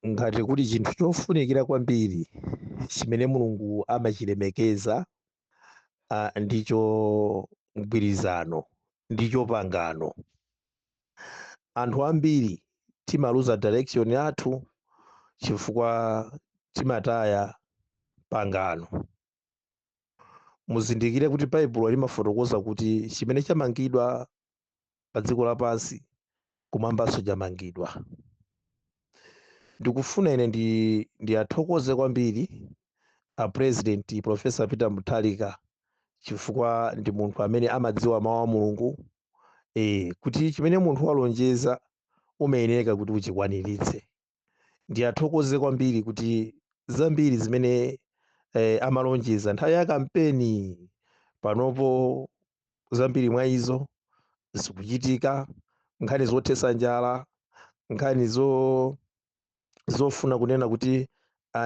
Ngati kuti chinthu chofunikira kwambiri chimene Mulungu amachilemekeza ndicho mgwirizano, ndicho pangano. Anthu ambiri timaluza direction yathu chifukwa timataya pangano. Muzindikire kuti Baibulo limafotokoza kuti chimene chamangidwa pa dziko lapansi, kumwambanso chamangidwa. Ndikufuna ine ndiyathokoze kwambiri a President Professor Peter Mutharika, chifukwa ndi munthu amene amadziwa mawu a Mulungu, kuti chimene munthu walonjeza umayeneka kuti uchikwaniritse. Ndiyathokoze kwambiri kuti zambiri zimene amalonjeza nthawi ya kampeni, panopo zambiri mwa izo zikuchitika. Nkhani zothetsa njala, nkhani zofuna kunena kuti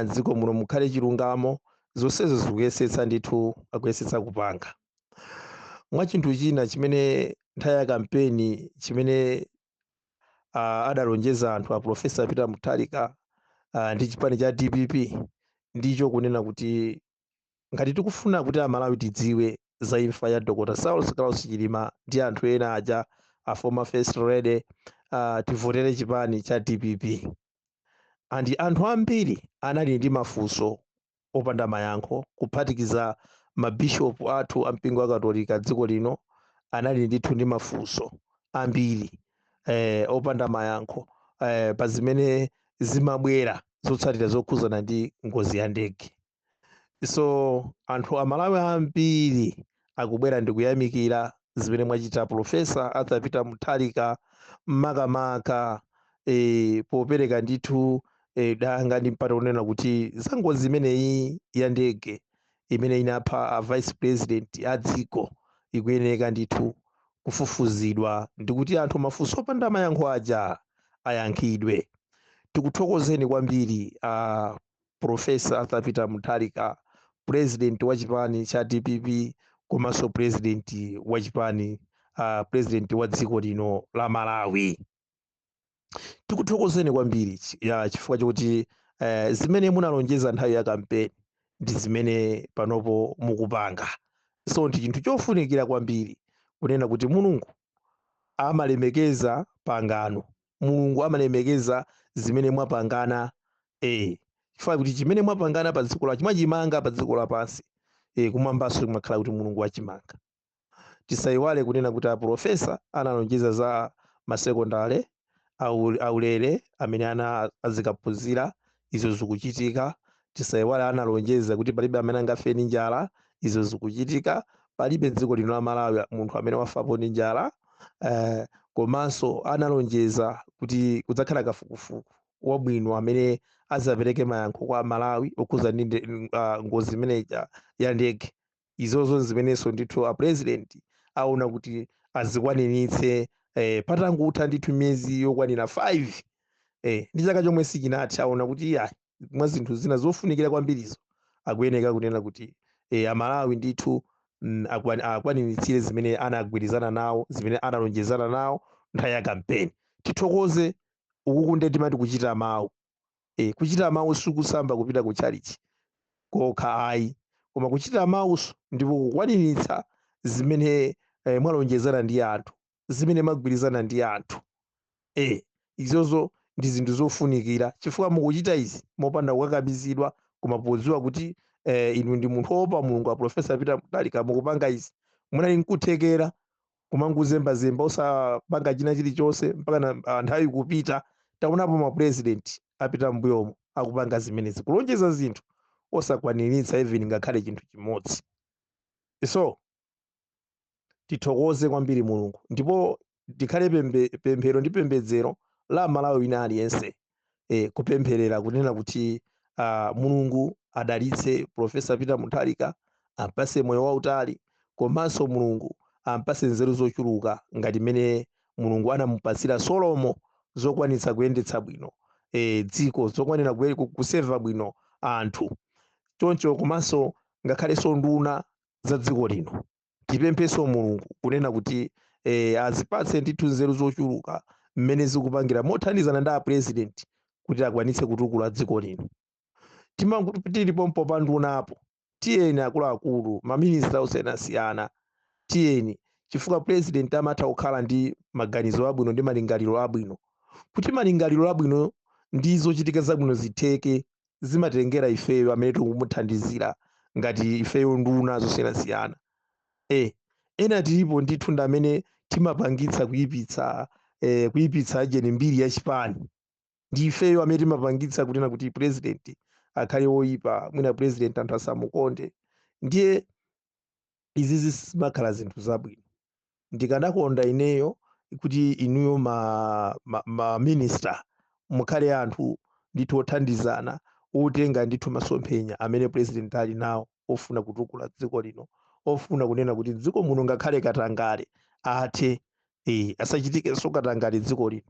dziko muno mukhale chilungamo, zonsezo zikuyesetsa ndithu, akuyesetsa kupanga. Mwa chinthu china chimene nthawi ya kampeni chimene adalonjeza anthu a Professor Peter Mutharika ndi chipani cha DPP, ndicho kunena kuti ngati tikufuna kuti Amalawi tidziwe za imfa ya Dr. Saulos Klaus Chilima ndi anthu ena aja a former First Lady, tivotere chipani cha DPP. And anthu ambiri anali ndi mafunso opanda mayankho, kuphatikiza mabishopu athu a mpingo wa Katolika dziko lino anali ndithu ndi mafunso ambiri opanda mayankho pa zimene zimabwera zotsatira zokhuzana ndi ngozi ya ndege. So anthu Amalawi ambiri akubwera ndi kuyamikira zimene mwachita, Professor Arthur Peter Mutharika, makamaka popereka ndithu danga ndi mpata kunena kuti za ngozi imeneyi ya ndege imene inapha a Vice President a dziko ikuyeneka ndithu kufufuzidwa, ndikuti anthu mafunso opanda mayankho aja ayankhidwe. Tikuthokozeni kwambiri a Professor Arthur Peter Mutharika, President wa chipani cha DPP komanso President wa chipani, President wa dziko lino la Malawi. Tikuthokozeni kwambiri ya chifukwa chokuti zimene munalonjeza nthawi ya kampeni ndi zimene panopo mukupanga. So ndi chinthu chofunikira kwambiri kunena kuti Mulungu amalemekeza pangano, Mulungu amalemekeza zimene mwapangana, chifukwa kuti chimene mwapangana pa dziko la mwachimanga pa dziko lapansi, kumwambanso kumakhala kuti Mulungu wachimanga. Tisayiwale kunena kuti a Professor analonjeza za masekondale aulere amene ana azikaphunzira, izo zikuchitika. Tisayiwale analonjeza kuti palibe amene angafe ndi njala, izo zikuchitika. Palibe dziko lino la Malawi munthu amene wafapo ndi njala. Komanso analonjeza kuti kudzakhala kafukufuku wabwino amene azapereke mayankho kwa Malawi okhuza ndi ngozi imeneyi ya ndege. Izozo zimenenso ndithu a President aona kuti azikwaniritse patangotha ndithu miyezi yokwanira 5, ndi chaka chomwe sichinathe. Aona kuti iya, mwa zinthu zina zofunikira kwambirizo akuyeneka kunena kuti Amalawi ndithu akwaniritsire zimene anagwirizana nawo, zimene analonjezana nawo nthawi ya kampeni. Tithokoze. Ukuku nde timati kuchita mawu. Kuchita mawu sikusamba kupita ku chalichi kokha ayi, koma kuchita mawuso ndipo kukwaniritsa zimene mwalonjezana ndi anthu, zimene mwagwirizana ndi anthu. Izozo ndi zinthu zofunikira chifukwa mukuchita izi mopanda kukakamizidwa, koma podziwa kuti inu ndi munthu woopa Mulungu. A Professor Peter Mutharika, mukupanga izi munali nkuthekera kumangozembazemba osapanga china chilichonse mpaka nthawi kupita. Taonapo ma president apita mbuyomo akupanga zimenezi, kulonjeza zinthu osakwaniritsa even ngakhale chinthu chimodzi. So tithokoze kwambiri Mulungu, ndipo tikhale pemphero ndi pembedzero la Malawi wina aliyense kupempherera kunena kuti Mulungu adalitse Professor Peter Mutharika, ampase moyo wautali, komanso Mulungu ampase nzeru zochuluka ngati mmene Mulungu anamupatsira Solomo, zokwanitsa kuyendetsa bwino dziko, zokwanira kuseva bwino anthu choncho. Komanso ngakhalenso nduna za dziko lino, tipemphenso Mulungu kunena kuti azipatse ndithu nzeru zochuluka mmene zikupangira mothandizana ndi a President kunena kuti kuti akwanitse kutukula dziko lino. Tili pompo pa ndunapo, tiyeni akuluakulu, maminista osiyanasiyana, tiyeni, chifukwa president amatha kukhala ndi maganizo abwino ndi malingaliro abwino. Kuti malingaliro abwino ndi zochitika zabwino zitheke, zimatengera ifeyo amene tikumuthandizira ngati ifeyo nduna zosiyanasiyana. Ena tilipo ndithu ndi amene timapangitsa kuyipitsa ajeni mbiri ya chipani. Ndi ifeyo amene timapangitsa kunena kuti president akhale woyipa, mwina president anthu asamukonde. Ndiye izi zimakhala zinthu zabwino. Ndikanakonda ineyo kuti inuyo ma minister mukhale anthu ndithu othandizana, otenga ndithu masomphenya amene president ali nawo, ofuna kutukula dziko lino, ofuna kunena kuti dziko muno ngakhale katangale athe, asachitikenso katangale dziko lino.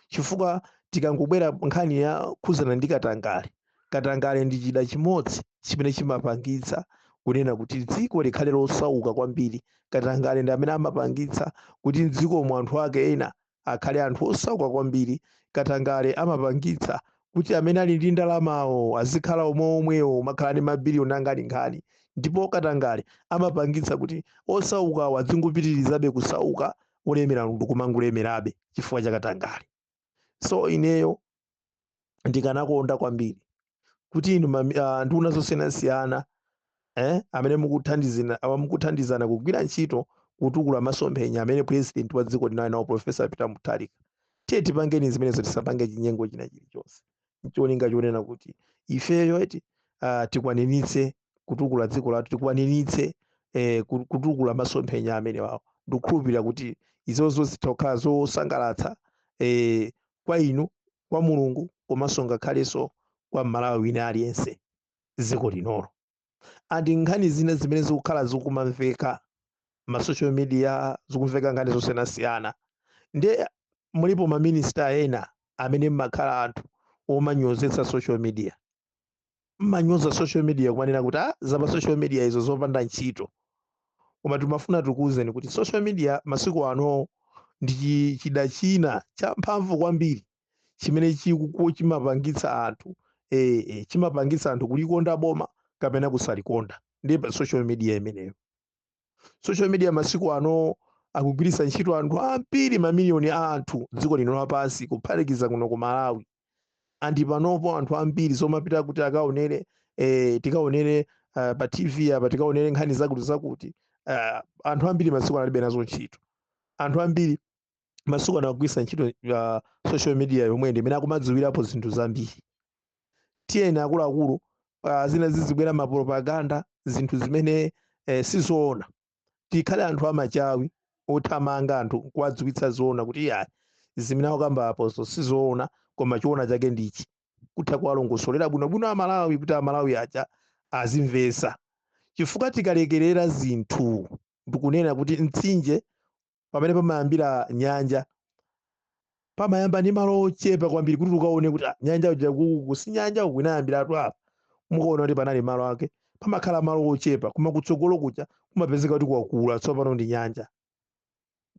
Chifukwa tikangobwera nkhani ya khuzana ndi katangale, katangale ndi chida chimodzi chimene chimapangitsa kunena kuti dziko likhale losauka kwambiri. Katangale ndi amene amapangitsa kuti mdzikomo anthu ake ena akhale anthu osauka kwambiri. Katangale amapangitsa kuti amene ali ndi ndalamawo azikhala omweomwewo, makhala ndi mabiliyoni angati nkhani. Ndipo katangale amapangitsa kuti osaukawo adzingopitirizabe kusauka, olemera ndikumangolemerabe chifukwa cha katangale. So ineyo ndikanakonda kwambiri kuti inu nduna zosiyanasiyana, amene mukuthandizana kugwira ntchito kutukula masomphenya amene president wa dziko lino ali nawo, Professor Peter Mutharika, tiye tipangeni zimenezo, tisapange chinyengo china chilichonse, ncholinga chonena kuti ifeyo eti tikwaniritse kutukula dziko lathu, tikwaniritse kutukula masomphenya amene wawo. Ndikukhulupirira kuti izozo zitha kukhala zosangalatsa kwa inu, kwa Mulungu, komanso ngakhalenso kwa Mmalawi wina aliyense dziko linolo. Andi nkhani zina zimene zikukhala zikumamveka ma social media, zikumveka nkhani zosiyanasiyana, ndiye mulipo maminista ena amene mmakhala anthu omanyozetsa social media, mmanyoza social media kumanena kuti zapa social media izo zopanda ntchito. Koma timafuna tikuwuzeni kuti social media masiku ano ndi chida china champhamvu kwambiri chimene chimapangitsa anthu, chimapangitsa anthu kulikonda boma kapena kusalikonda. Ndiye pa social media imeneyo, social media masiku ano akugwiritsa ntchito anthu ambiri, mamiliyoni a anthu dziko lino lapansi, kuphatikiza kuno ku Malawi. Andi panopo anthu ambiri zomapita kuti akaonere, tikaonere pa TV apa, tikaonere nkhani zakuti zakuti, anthu ambiri masiku ano alibe nazo ntchito. Anthu ambiri masiku ano akugwiritsa ntchito social media yomwe ndi imene akumadziwirapo zinthu zambiri. Tiyeni akuluakulu, zina zizibwera mapropaganda, zinthu zimene sizoona, tikhale anthu amachawi othamanga anthu kuwadziwitsa zoona kuti iya, zimene akukamba apozo sizoona, koma choona chake ndichi, kutha kuwalongosolera bwinobwino Amalawi kuti Amalawi aja azimvesa. Chifukwa tikalekerera zinthu, ndikunena kuti mtsinje pamene pamayambira nyanja pamayamba ndi malo ochepa kwambiri, kuti ukaone kuti nyanja uja kuku si nyanja, uku inayambiratu apa, mukaona kuti panali malo ake, pamakhala malo ochepa, koma kutsogolo kuja kumapezeka kuti kwakula, tsopano ndi nyanja.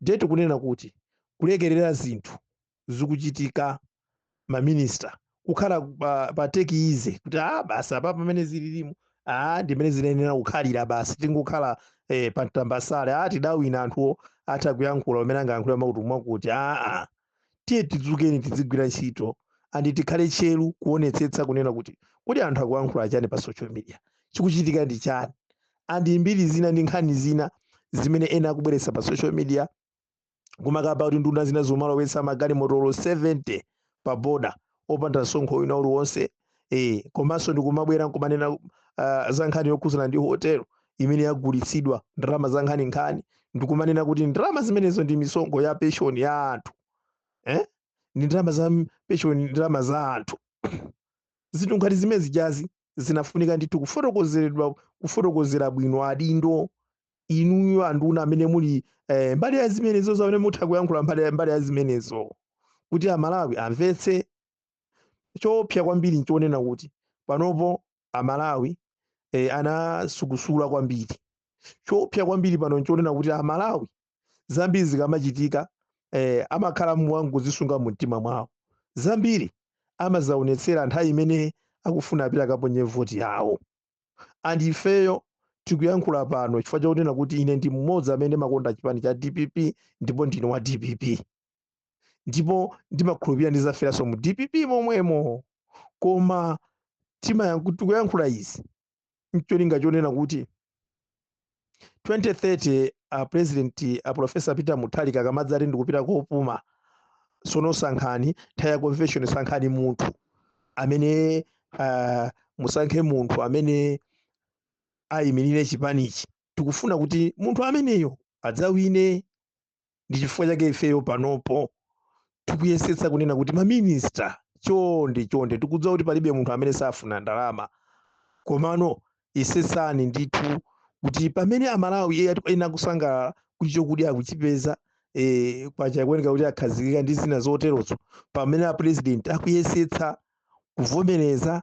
Ndiye tikunena kuti kulekerera zinthu zikuchitika, maminista kukhala pa take easy kuti basi apa pamene zililimu, ndimene zinayenera kukhalira, basi tingokhala pa mtambasale, tidawina, anthuwo atha kuyankhula pamene angayankhule makuti mwakuti. Tiye tidzukeni, tizigwira ntchito, andi tikhale tcheru kuonetsetsa kunena kuti kodi anthu akuyankhula chani pa social media, chikuchitika ndi chani. Andi mbiri zina ndi nkhani zina zimene ena akubweretsa pa social media, kumakamba kuti nduna zina zimalowetsa magalimoto 70 pa boda opanda msonkho wina uliwonse, komanso ndikumabwera nkumanena za nkhani yokhuzana ndi hotel imene yagulitsidwa ndalama za nkhaninkhani, ndikumanena kuti ndalama zimenezo ndi misonkho ya pension ya anthu, Ndi ndalama za pension, ndalama za anthu. Zinthu ngati zimene zijazi zinafunika ndithu kufotokozeredwa, kufotokozera bwino adindo. Inuyo anduna amene muli mbali ya zimenezo, amene mutha kuyankhula mbali ya zimenezo kuti Amalawi amvetse. Choopsa kwambiri nchonena kuti panopo Amalawi anasukusula kwambiri. Choopsa kwambiri pano nchonena kuti Amalawi zambiri zikamachitika, amakhala mwangu zisunga mu mtima mwawo. Zambiri Amazaonetsera nthawi imene akufuna apita akaponye voti yawo. And ifeyo tikuyankhula pano chifukwa chakunena kuti ine ndi mmodzi amene makonda chipani cha DPP, ndipo ndine wa DPP, ndipo ndimakhulupirira ndizaferanso mu DPP momwemo. Koma tikuyankhula izi ncholinga chonena kuti 2030 a President, a Professor Peter Mutharika, akamadzati ndikupita kopuma, sono sankhani nthawi ya convention, sankhani munthu amene musankhe munthu amene ayimirire chipanichi. Tikufuna kuti munthu ameneyo adzawine. Ndi chifukwa chake ifeyo panopo tikuyesetsa kunena kuti maminista, chonde chonde, tikudziwa kuti palibe munthu amene safuna ndalama, komano yesetsani ndithu kuti pamene Amalawi ena akusangalala kuti chokudya akuchipeza, kwacha kuoneka kuti akhazikika ndi zina zoterozo, pamene a President akuyesetsa kuvomereza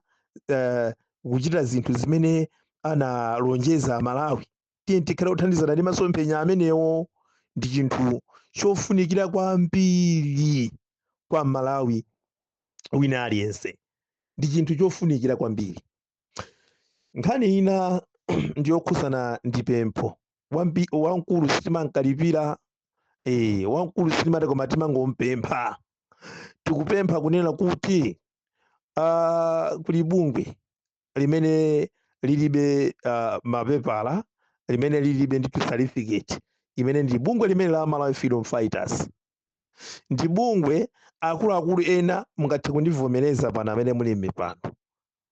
kuchita zinthu zimene analonjeza Amalawi, tiye tikhale kuthandizana ndi masomphenya amenewo. Ndi chinthu chofunikira kwambiri kwa Malawi wina aliyense, ndi chinthu chofunikira kwambiri. Nkhani ina ndiyokhuzana ndi pempho. Wamkulu sitimankalipira, wamkulu sitimati, koma timangompempha. Tikupempha kunena kuti kuli bungwe limene lilibe mapepala, limene lilibe ndi certificate, imene ndi bungwe limene la Malawi Freedom Fighters. Ndi bungwe, akuluakulu ena mungathe kundivomereza pano amene muli m'mipando,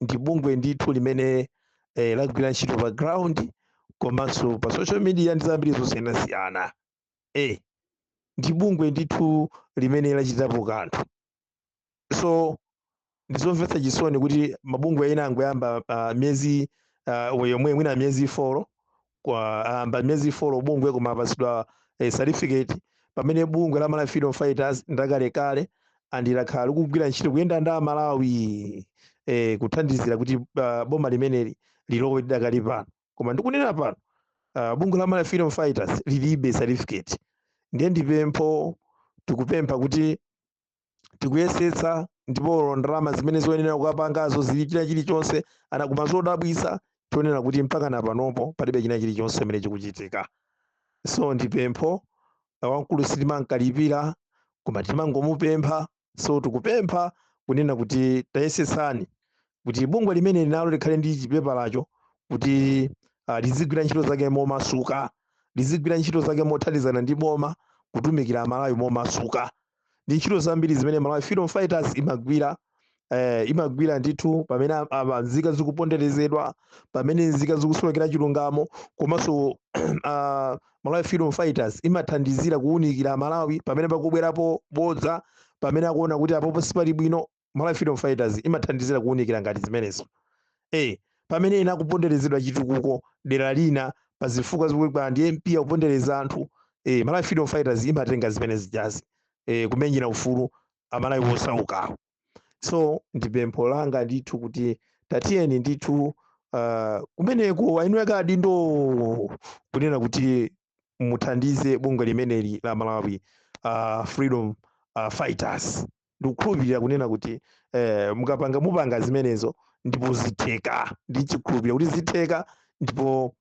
ndi bungwe ndithu limene lagwira ntchito pa ground komanso pa social media ndi zambiri zosiyanasiyana. Ndi bungwe ndithu limene lachitapo kanthu. So ndizomvetsa chisoni kuti mabungwe ena angoyamba miyezi yomwe mwina miyezi 4 kwa amba miyezi 4 bungwe, koma apasidwa certificate, pamene bungwe la Malawi Freedom Fighters ndakalekale and lakhala likugwira ntchito kuyenda ndi Amalawi, kuthandizira kuti boma limeneli lilowe lidakali pano. Koma ndikunena pano, bungwe la Malawi Freedom Fighters lilibe certificate. Ndiye ndipempho, tikupempha kuti tikuyesetsa ndipo ndalama zimene zoyenera kukapangazo zili, china chilichonse ana, koma zodabwisa tionena kuti mpaka na panopo palibe china chilichonse chimene chikuchitika. So ndipempho, wamkulu sitimankalipira, koma timangomupempha. So tikupempha kunena kuti tayesetsani kuti bungwe limene linalo likhale ndi chipepalacho kuti lizigwira ntchito zake momasuka, lizigwira ntchito zake mothandizana ndi boma, kutumikira Amalawi momasuka. Ndi ntchito zambiri zimene Malawi Freedom Fighters imagwira, imagwira ndithu pamene nzika zikuponderezedwa, pamene nzika zikusowekera chilungamo. Komanso Malawi Freedom Fighters imathandizira kuwunikira Amalawi pamene pakubwerapo bodza, pamene akuona kuti apopo sipali bwino. Malawi Freedom Fighters imathandizira kuwunikira ngati zimenezo. Pamene ena akuponderezedwa chitukuko dera lina pa zifukwa zikuti ndi MP akupondereza anthu, Malawi Freedom Fighters imatenga zimene zijazi kumenyera ufulu Amalawi osaukawo. So ndi pempho langa ndithu kuti tatiyeni ndithu kumeneko eni ake adindo kunena kuti muthandize bungwe limeneli la Malawi Freedom Fighters. Ndikukhulupirira kunena kuti mukapanga, mupanga zimenezo ndipo zitheka. Ndi chikhulupiriro kuti zitheka ndipo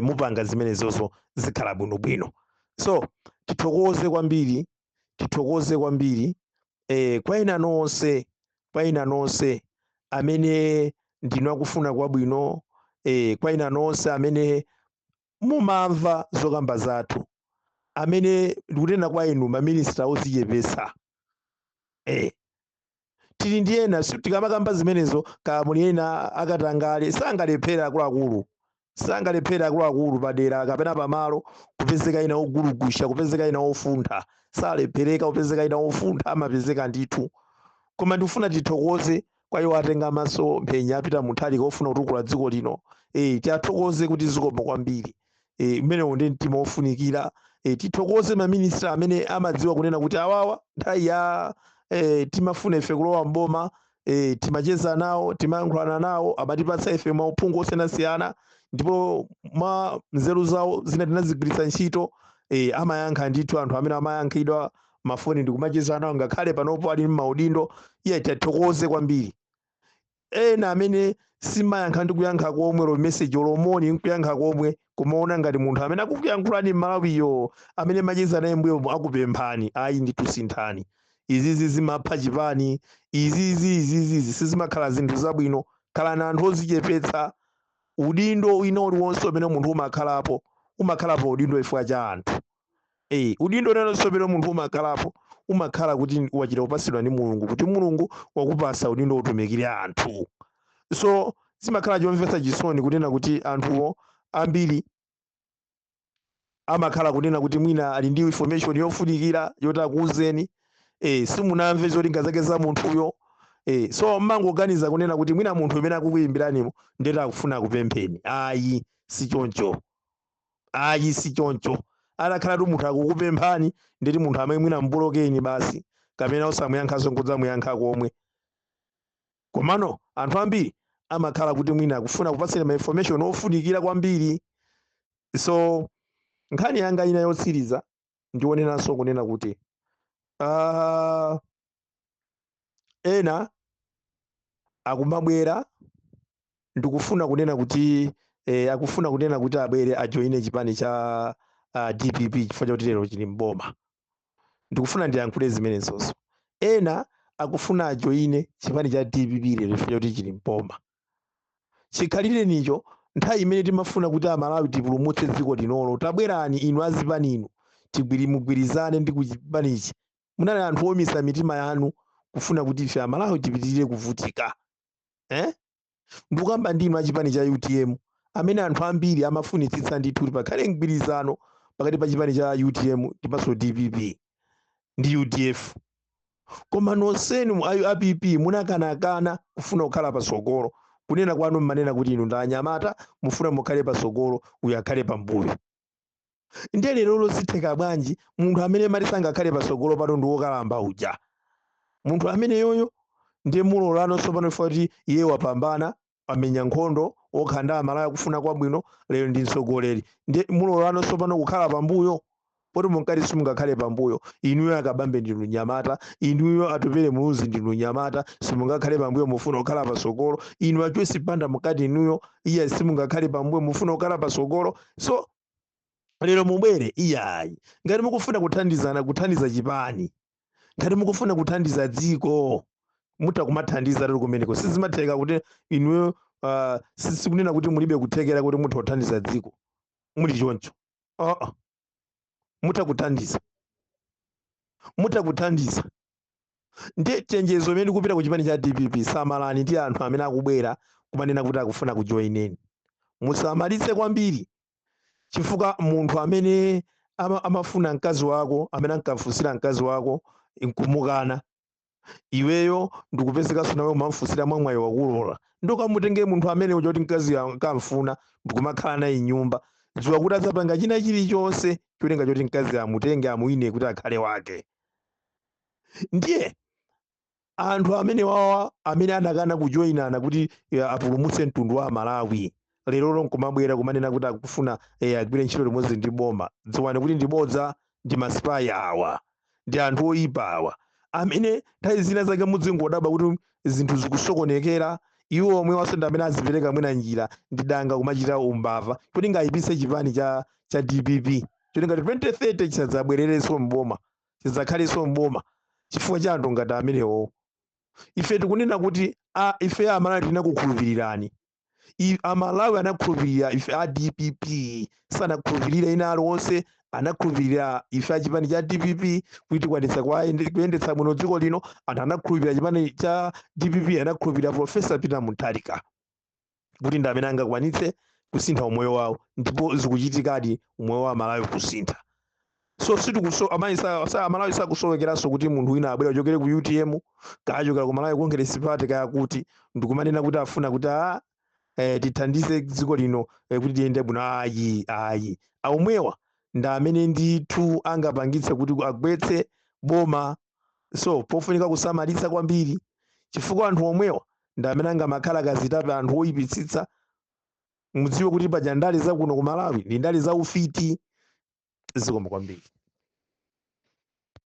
mupanga zimenezozo, zikhala bwinobwino. So tithokoze kwambiri, tithokoze kwambiri kwa ina nonse, kwa ina nonse amene ndinu akufuna kwabwino, kwa ina nonse amene mumamva zokamba zathu, amene ndikunena kwa inu maminista odzichepesa. Tili ndi ena, tikamakamba zimenezo kamuli ena akatangale, sangalephera akuluakulu, sangalephera akuluakulu padera kapena pamalo kupezeka ina ogulugusha, kupezeka ina ofuntha, salephereka kupezeka ina ofuntha, amapezeka ndithu. Koma ndikufuna tithokoze kwa iwo atenga masomphenya a Peter Mutharika ofuna kutukula dziko lino. Tiathokoze kuti zikomo kwambiri. Umenewo ndi mtima ofunikira. Tithokoze maminista amene amadziwa kunena kuti awawa nthawi ya timafuna ife kulowa mboma, timacheza nawo, timayankhulana nawo, amatipatsa ife mauphungu osiyanasiyana, ndipo mwa nzeru zawo zina tinazigwiritsa ntchito. Amayankha ndithu anthu amene amayankhidwa mafoni ndikumacheza nawo ngakhale panopo ali m'maudindo. Iye tathokoze kwambiri. Ena amene simayankha ndi kuyankha komwe lo message olomoni nkuyankha komwe, kumaona ngati munthu amene akukuyankhulani m'Malawiyo amene macheza naye mbuyo akupemphani, ayi ndithu, sinthani. Izizi zimapha chipani, izizi izizizi sizimakhala zinthu zabwino. Khalani anthu ozichepetsa. Udindo wina uliwonse umene munthu umakhalapo, umakhalapo udindo chifukwa cha anthu. Udindo unenonso umene munthu umakhalapo, umakhala kuti wachita kupasidwa ndi Mulungu, kuti Mulungu wakupasa udindo utumikire anthu. So zimakhala chomvetsa chisoni kunena kuti anthuwo ambiri amakhala kunena kuti mwina ali ndi information yofunikira yoti akuuzeni, simunamve zolinga zake za munthuyo. So mmangoganiza kunena kuti mwina munthu umene akukuyimbiranimo ndeti akufuna kupempheni. Ayi, si choncho, ayi, si choncho. Atakhala tu munthu akukupemphani, ndeti munthu amene mwina mbulokeni basi, kapena osamuyankhanso nkudzamuyankha komwe. Komano anthu ambiri amakhala kuti mwina akufuna kupatseni ma information ofunikira kwambiri. So nkhani yanga ina yotsiriza ndionenanso kunena kuti ena akumabwera ndikufuna kunena kuti akufuna kunena kuti abwere ajoine chipani cha DPP chifukwa chakuti lero chili mboma. Ndikufuna ndiyankhule zimenezonso. Ena akufuna ajoine chipani cha DPP lero chifukwa chakuti chili mboma. Chikhalire nicho nthawi imene timafuna kuti Amalawi tipulumutse dziko linolo, tabwerani inu azipani inu, tigwiri mugwirizane ndi kuchipanichi, munali anthu omisa mitima yanu kufuna kuti ife Amalawi tipitirire kuvutika, eh? Ndikukamba ndinu achipani cha UTM amene anthu ambiri amafunitsitsa ndithu kuti pakhale mgwirizano pakati pa chipani cha UTM ndiponso DPP ndi UDF, koma nonsenu mu app munakanakana kufuna kukhala pasogolo. Kunena kwanu mmanena kuti inu ndi anyamata, mufuna mukhale pasogolo, uyu akhale pambuyo. Ndiye lero lozitheka bwanji munthu amene mati sangakhale pasogolo pano ndi wokalamba uja, munthu amene yoyo ndiye mulolano tsopano ifa kuti iye wapambana, amenya nkhondo okhanda Amalawi akufuna kwabwino, lero ndi mtsogoleri, ndiye mulolano tsopano kukhala pambuyo poti munkati simungakhale pambuyo? Inuyo Akabambe ndinu nyamata, inuyo Atupele Muluzi ndinu nyamata, simungakhale pambuyo, mufuna kukhala pasogolo. Inu a Joyce Banda mukati inuyo iye simungakhale pambuyo, mufuna kukhala pasogolo. So lero mubwere, iyayi. Ngati mukufuna kuthandizana, kuthandiza chipani, ngati mukufuna kuthandiza dziko, mutakumathandiza lero kumeneko. Sizimatheka kuti inuyo sikunena kuti mulibe kuthekera kuti mutha kuthandiza dziko muli choncho. Mutakuthandiza, mutakuthandiza. Ndi chenjezo imene ndikupita ku chipani cha DPP: samalani ndi anthu amene akubwera kumanena kuti akufuna kujoineni. Musamalitse kwambiri, chifukwa munthu amene amafuna mkazi wako, amene ankamfunsira mkazi wako nkumukana iweyo, ndikupezekanso nawe umamfunsira mwamwayi wakulola, ndokamutenge munthu amene uja kuti mkazi akamfuna ndikumakhala naye nyumba, dziwa kuti adzapanga china chilichonse cholinga choti mkazi amutenge, amuyine kuti akhale wake. Ndiye anthu amene wawa amene anakana kujoyinana kuti apulumutse mtundu wa Malawi, lero nkumabwera kumanena kuti akufuna agwire ntchito limodzi ndi boma, dziwani kuti ndi bodza, ndi ma spy awa, ndi anthu oyipa awa amene nthawi zina zake mudzingodabwa kuti zinthu zikusokonekera. Iwo omwe wasonda amene azipereka mwina njira ndi danga kumachita umbava kuti ngayipitse chipani cha DPP, kuti ngati 2030 chisadzabwererenso mboma, chidzakhalenso mboma, chifukwa cha anthu ngati amenewo. Ife tikunena kuti ife Amalawi tinakukhulupirirani. Amalawi anakhulupirira ife a DPP, sanakhulupirire ina aliwonse. Anakhulupirira ife a chipani cha DPP kuti tikwanitsa kuyendetsa bwino dziko lino. Anthu anakhulupirira chipani cha DPP, anakhulupirira Professor Peter Mutharika kuti ndi amene angakwanitse kusintha umoyo wawo, ndipo zikuchitikadi, umoyo wa Amalawi kusintha. So situkuso amayi sa Amalawi sakusowekeranso kuti munthu wina abwere achokere ku UTM, kaya achokera ku Malawi Congress Party, kaya kuti, ndikumanena kuti afuna kuti tithandize dziko lino kuti liyende bwino. Ayi, ayi, aumwewa ndi amene ndithu angapangitse kuti agwetse boma. So pofunika kusamalitsa kwambiri, chifukwa anthu omwewa ndi amene angamakhala kazitape, anthu oyipitsitsa. Mudziwe kuti paja ndale zakuno ku Malawi ndi ndale za ufiti. Zikomo kwambiri.